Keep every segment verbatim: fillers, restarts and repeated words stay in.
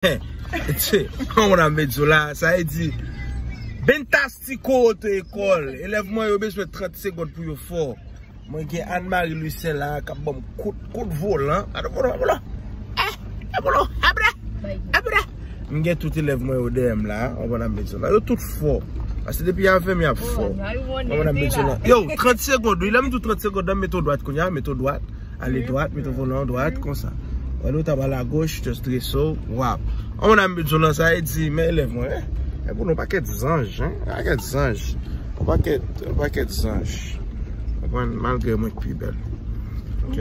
An mwen ap met yo la, sa e di Bentastico Oto Ekòl. Elèv mwen yo bezwen trant segonn pou yo fò. Mwen gen Anne Marie Lucien la k ap ban m kout, kout volan. Gade volan, volan. Eh, eh, volan. Apre, apre. M gen tout elèv mwen yo dèyè m la. An mwen ap met yo la. Yo tout fò. Paske depi avè m y ap fò. An mwen ap met yo la. Yo, trant segonn, wi. Lè m di trant segonn, nan m met yon dwat kounye a, met yon dwat. Ale dwat, met yon volan dwat, konsa. Wè, nou ta pral agoch, just drese w, wap. An mwen ap met yo la, sa e di, men elèv mwen, eh. E pou nou pakèt zanj, hein, pakèt zanj. Yon pakèt, yon pakèt zanj. Konprann, malgre mwen k pi bèl. Ok?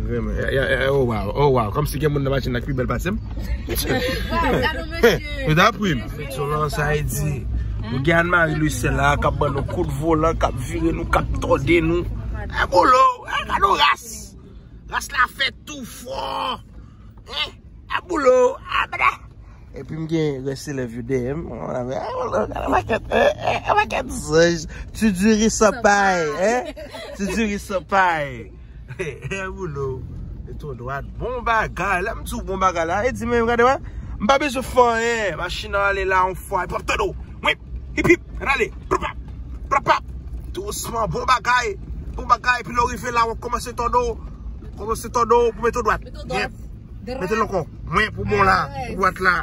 Vreman, ya, ya, ya, oh wow, oh wow. Kòmsi gen moun nan machin nan k pi bèl pase m. Yo ta pri m. Met yo la, sa e di, nou gen Anne Marie Lucien la, k ap ban nou kout volan, k ap vire nou, k ap tòde nou. E bolo, e gade yon ras. Ras la fè tou fò. Hein? A boulo, a bra. Epi m gen rès elèv yo dèyè m. Gade pakèt, eh, eh, pakèt zanj. Tu dirais ça paye, hein? Tu dirais ça paye. Eh, boulo. E tou dwat. Bon bagay. Lè m di w bon bagay la, e di men, gade wè. M pa bezwen fè anyen. Machin nan ale la yon fwa. Epi w ap tande w. Wi. Hip, hip, rale, prapap, prapap. Dousman, bon bagay, bon bagay. Epi lè w rive la, w ap kòmanse tòde w. Kòmanse tòde w pou mete w dwat. Mete w dwat. Yep. Mete l ankò. Mwen pou bon la, pou dwat la.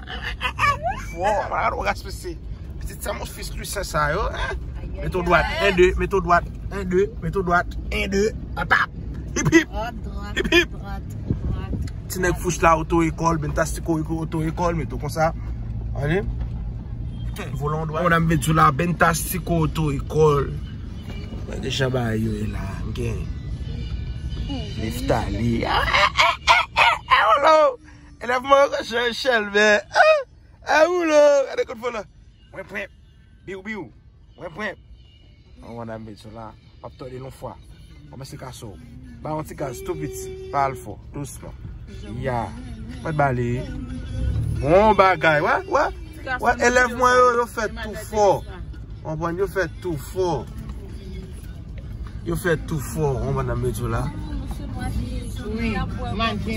Fò, gade w gaspiye. Pitit sa, mon fils Lucien sa yo, hein? Mete w dwat, en, de, mete w dwat, en, de, mete w dwat, en, de, atap. Hip, hip. Hip, hip. Ti nèg fouch la, oto ekòl, Bentastico oto ekòl, mete w konsa. Ale. Volan dwat. Mwen ap met yo la, Bentastico oto ekòl. Mwen deja ba yo e la, m gen Neftali. Ah, ah, ah, ah, ah, ah, oh, lo. Elèv mwen yo konsa Chèlbè. Ah, ah, ou lo. Gade kout volan. Mwen pwen. Biw, biw. Mwen pwen. An mwen ap met yo la. W ap tòde l yon fwa. Kòmanse kase w. Ba yon ti gaz tou piti. Pa al fò. Dousman. Ya. Mwen ba li. Bon bagay. Wè, wè. Wè, elèv mwen yo, yo fè tou fò. Konprann, yo fè tou fò. Yo fè tou fò. An mwen ap met yo la. Wi. Malgre,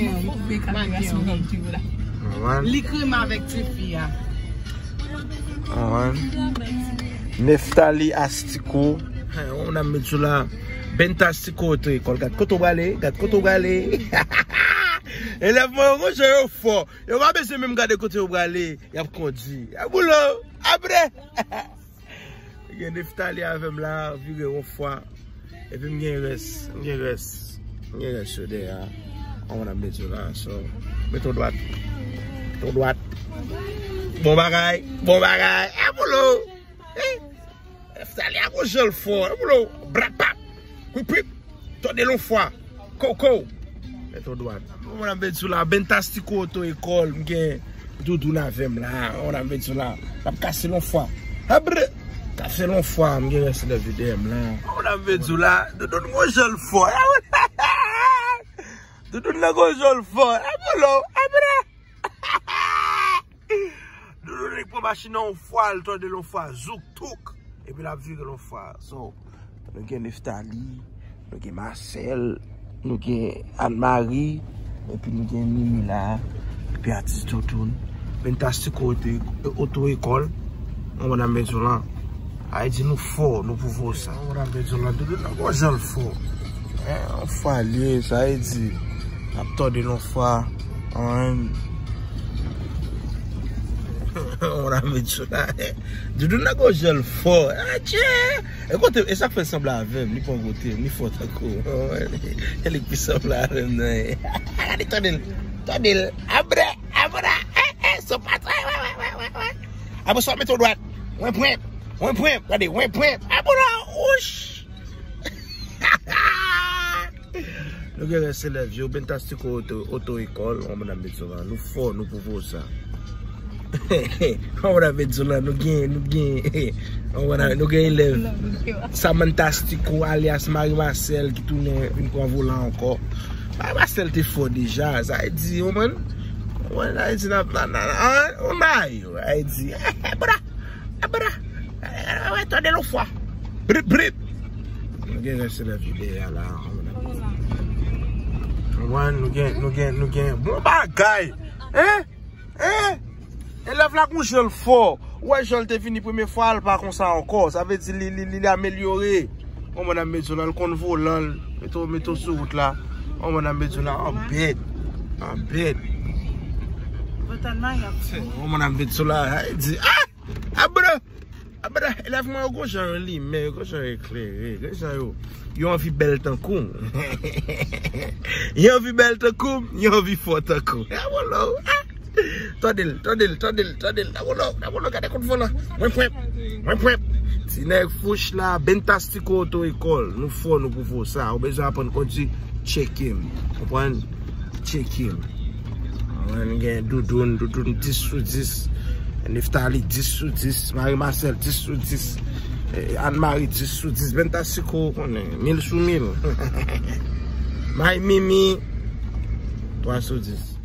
malgre. Konprann. Li kreme avèk tifi a. Konprann. Neftali Astico. Hey, on a met yo la. Bentastico oto ekòl. Gad kote w prale, gad kote w prale. Elèv mwen yo, jan yo fò. Yo pa bezwen menm gade kote yo prale. Y ap kondi. Y ap boule. Apre. Gen Neftali avè m la, vire yon fwa. Epi m gen rès, m gen rès. M gen rès yo dèyè a. An mwen ap met yo la, so. Mete w dwat. Mete w dwat. Bon bagay, bon bagay. E boulo. Eh. Neftali a gon jan l fò. E boulo. Brat pap. Kwip, kwip. Tòde l yon fwa. Koko. Mete w dwat. Mwen ap met yo la. Bentastico oto ekòl. M gen Doudoun avè m la. Mwen ap met yo la. L ap kase l yon fwa. Abre. Kase l yon fwa. M gen rès lè vide m la. Mwen ap met yo la. Doudoun gon jan l fò. Doudoun nan gon jan l fò. Apolo. Abre. Doudou li pran machin nan yon fwa, l tòde l yon fwa, zouk, touk. Epi l ap vire l yon fwa. So, nou gen Neftali, nou gen Marcel, nou gen Anne Marie, epi nou gen Mimi la, epi atis Doudoun. Bentastico oto, oto ekòl. Mwen ap met yo la. Ayiti nou fò, nou pou fò sa. Mwen ap met yo la, Doudou nan gon jan l fò. Hein, yon fwa l ye, sa e di. N ap tòde l yon fwa. An. Mwen ap met yo la. Doudou nan gon jan l fò. Atchè! E kote, e sa k fè l sanble avè m, li pran kote m, li fò tankou. E li k pi sanble avè m nan. Gade tòde l. Tòde l. Abre, abre. Eh, eh, so pa sa. Wè, wè, wè, wè, wè. Apre sa, w ap mete w dwat. Mwen pwen. Mwen pwen. Gade, mwen pwen. Apre la, wouch. Nou gen rès elèv yo, Bentastico oto, oto ekòl, on mwen ap met yo la. Nou fò, nou pou fò sa. On mwen ap met yo la, nou gen, nou gen, on mwen ap, nou gen elèv. Samantastico alias Marie Marcel ki tounen vin pran volan ankò. Marie Marcel te fò deja, sa e di, on mwen, on mwen, sa e di, n ap, nan, nan, nan, on mwen yo, sa e di, bra, bra, tande l yon fwa. Brit, brit. Nou gen rès elèv yo dèyè la. Konprann, nou gen, nou gen, nou gen bon bagay. Hein? Hein? Elèv la gon jan l fò. Ou wè jan l te vini premye fwa a, l pa konsa ankò. Sa vle di li, li, li, li amelyore. Yon moun ap met sou la, l konn volan, l mete w, mete w sou wout la. Yon moun ap met sou la, an bèt. An bèt. Yon moun ap met sou la, ay di, ah! Abra! Abra! Elèv mwen yo gon jan yo limen, yo gon jan yo eklere, gon jan yo, yo anvi bèl tankou m. Yo anvi bèl tankou m, yo anvi fò tankou m. Ah, wolo! Ah! Tande l, tande l, tande l, tande l. Dabolo, dabolo, gade kout volan. Mwen pwèp, mwen pwèp. Ti nèg fouch la, Bentastico Auto École. Nou fò, nou pou fò sa. Ou bezwen aprann kondui, tcheke m. Konprann? Tcheke m. Mwen gen Doudoun, Doudoun dis sou dis. Neftali dis sou dis. Marie Marcel dis sou dis. Eh, Anne Marie dis sou dis. Bentastico, ou konnen, mil sou mil. May Mimi twa sou dis.